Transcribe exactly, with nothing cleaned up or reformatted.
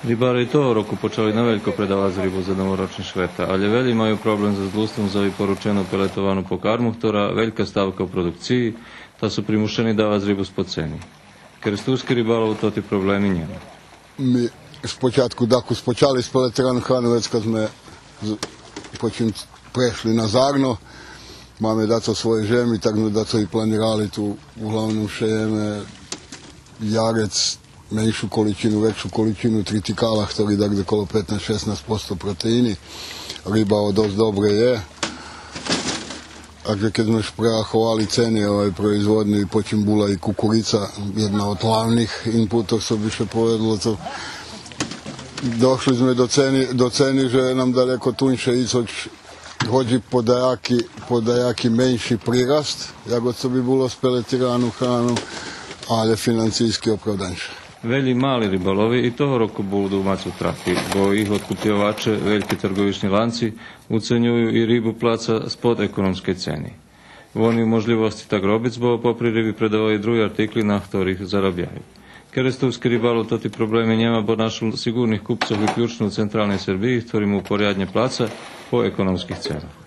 Рибаре и того року почали на велько предавац рибу за новорочни швета, алє велї маю проблем зоз длуством за випоручену пелетовану покарму, хтора велька ставка у продукциї, та су примушени давац рибу з подцени. Керестурски рибалов тоти проблеми нєма. Ми спочатку дакус почали з пелетирану храну, вецка зме з-, почим прешли на зарно. Маме дацо своєй жеми, так зме дацо и планирали ту. Углавном шеєме ярец, меншу количину, векшу количину тритикала, хтори да ґдзе коло петнац-шеснац посто протеини. Риба о досц добре є. Так же кед зме ш прераховали цени, овай, производни, почим була и кукурица, єдна од главних инпутох, цо би ше поведло, то дошли зме до цени, до цени же нам далеко туньше иц, гоч, гоч и по даяки, по даяки менши прираст, як цо би було з пелетирану храну, алє финансийски оправданше. Велї мали рибалови и того року буду мац утрати, бо їх одкупйоваче, вельки тарґовични ланци, уценюю и рибу плаца спод економскей цени. Вони у можлївосци так робиц, бо попри риби предаваю и други артикли, на хторих зарабяю. Керестурски рибалов тоти проблеми нєма, бо нашол сиґурних купцох, виключно у централней Сербиї, хтори му поряднє плаца по економских ценох.